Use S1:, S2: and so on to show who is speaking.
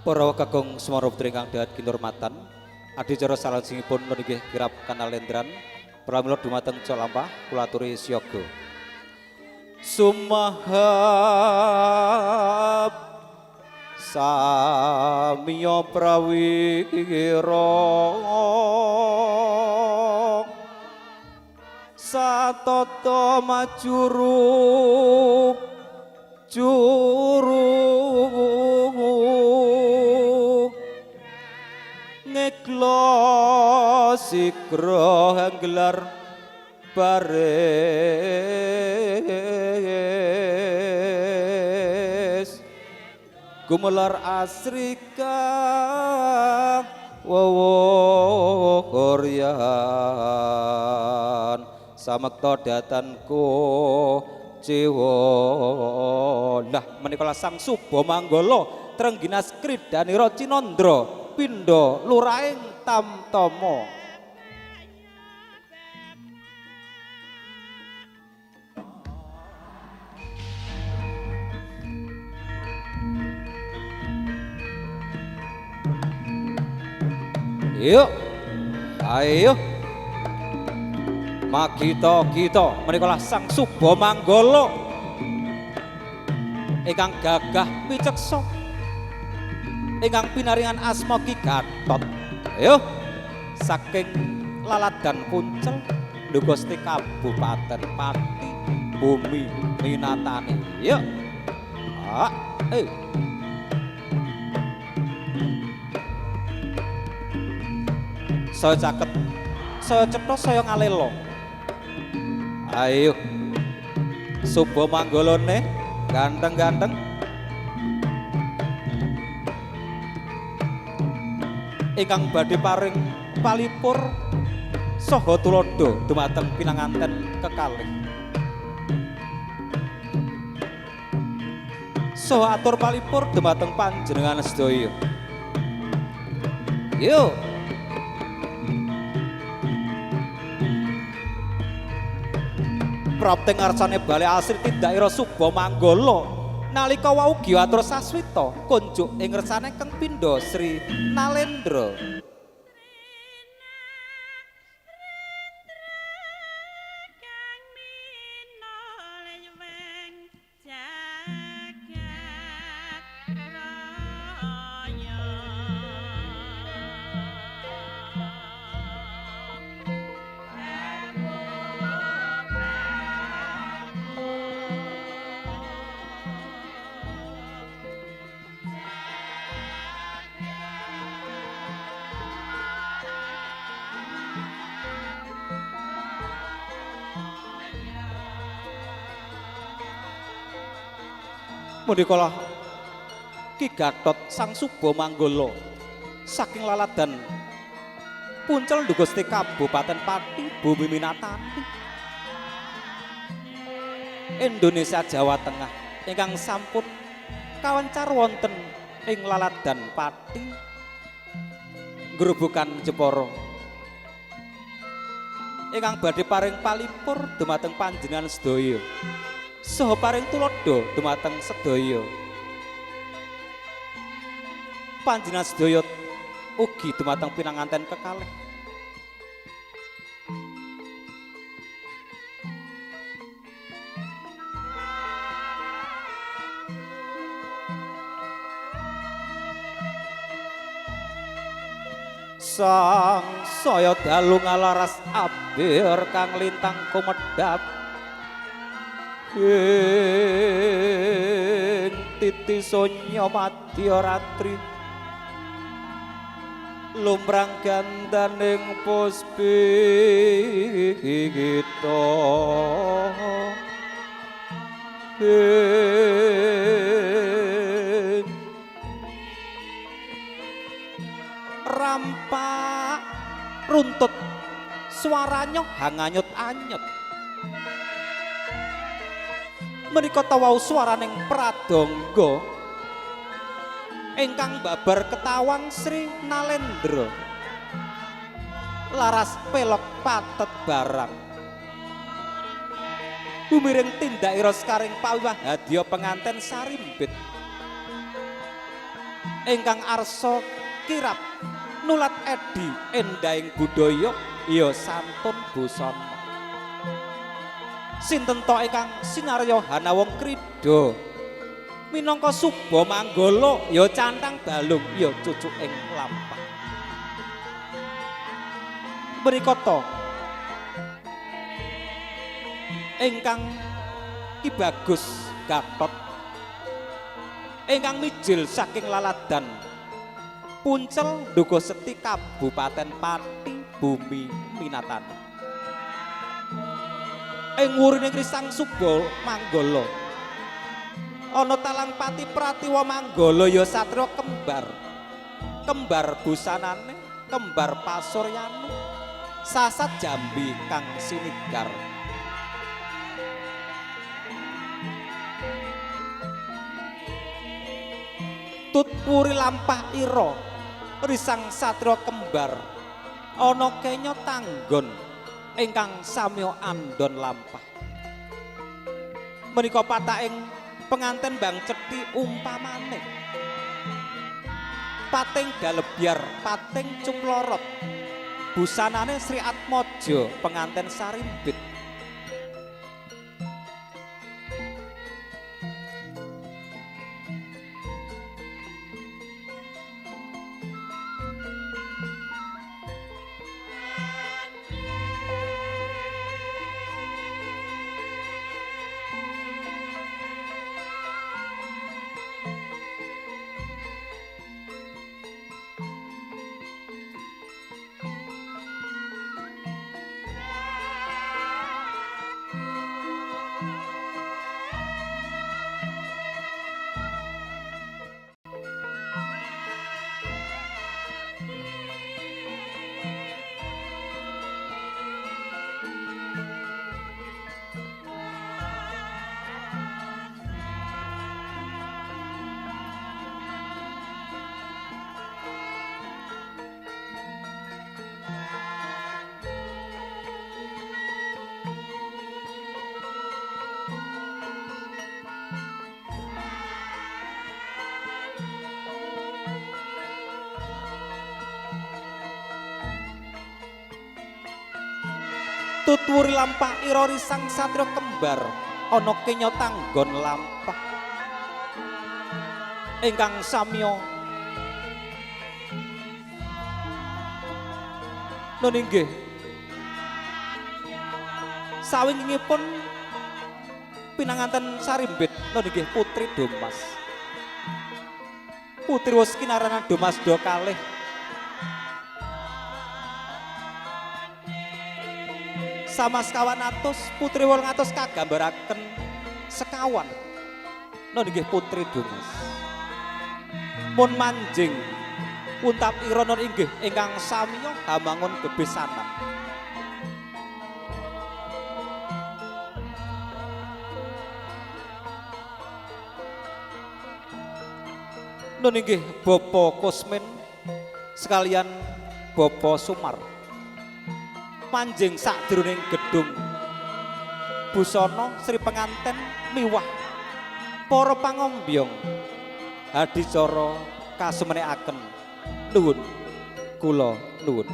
S1: Para kakung Semara putri ingkang dahat kinurmatan, adicara salajengipun menika kirap kanalendran pramila dumateng Colampah kula aturi siaga. Sumahap samiya prawira satata majuru juru ngeklo sigra hanggelar baris gumelar asri kang wewukuryan samekta datanku ciwa. Lah menika Sang Suba Manggala trengginas kridanira Cinandra pindha lurahing Tamtama. Yuk, ayo Magita kita menika Sang Suba Manggala ingkang gagah piceksa ingkang pinaringan asma Ki Gatot. Ayo saking Laladan Puncel Gusti Kabupaten Pati Bumi Minatani. Yuk. Ah, eh. Saya caket, saya cetha, saya ngalela. Ayo. Suba Manggalane ganteng-ganteng. Ingkang badhe paring palipur saha tuladha dumateng pinanganten kekalih. Saha atur palipur dumateng panjenengan sedaya. Yuk. Prapting ngarsane Bale Asri tindak Suba Manggala nalika wau giyatur saswita kunjuk ing ngersane Keng Pindha Sri Nalendra. Menika Ki Gatot Sang Suba Manggala saking Laladan Puncel Gusti Kabupaten Pati Bumi Minatani Indonesia Jawa Tengah ingkang sampun kawencar wonten ing Laladan Pati Grobogan Jepara ingkang badhe paring palipur dumateng panjenengan sedaya saha paring tuladha dumateng sedaya. Panjenengan sedaya ugi dumateng pinanganten kekalih. Sang saya dalu ngalaras abir kang lintang kumedhap ing titi sonya madya ratri lumrang gandaning puspita rampak runtut suaranya hanganyut-anyut. Menika tawau suaraning pradangga ingkang babar ketawang Sri Nalendra laras pelok patet barang bumiring tindakira sekaring pawiwah hadya penganten sarimbit. Ingkang arsa kirap nulat edi endahing budaya ya santun busana. Sinten to ingkang sinarya hanawong krida minangka Suba Manggala ya cantang balung ya cucuk ing lampah. Menika ta ingkang Ki Bagus Gatot ingkang mijil saking laladan Puncel Ndogoseti Kabupaten Pati Bumi Minatan. Ing wurine Risang Suba Manggala ana talang pati pratiwa manggala ya satria kembar. Kembar busanane, kembar pasuryane, sasat jambi kang sinigar. Tut wuri lampah ira risang satria kembar ana kenya tanggon ingkang samya andon lampah. Menika pataking penganten bang cetthi umpamane pating galebyar pating cumlorot busanane Sri Atmojo penganten sarimbit. Tutwuri lampah ira risang satria kembar ana kenya tanggon lampah ingkang samya nun inggih sawingipun pinanganten sarimbit nun inggih putri Domas. Putri wis kinaranan Domas do kalih. Sama sekawan atus putri 800 kagambaraken sekawan nun inggih putri Domas. Mun manjing untap ira nun inggih ingkang samya hamangun bebesanan. Nun inggih Bapak Kosmin sekalian Bapak Sumar manjing sakjroning gedung busana Sri Penganten miwah para pangombyong adicara kasumenekaken. Nuwun kula nuwun.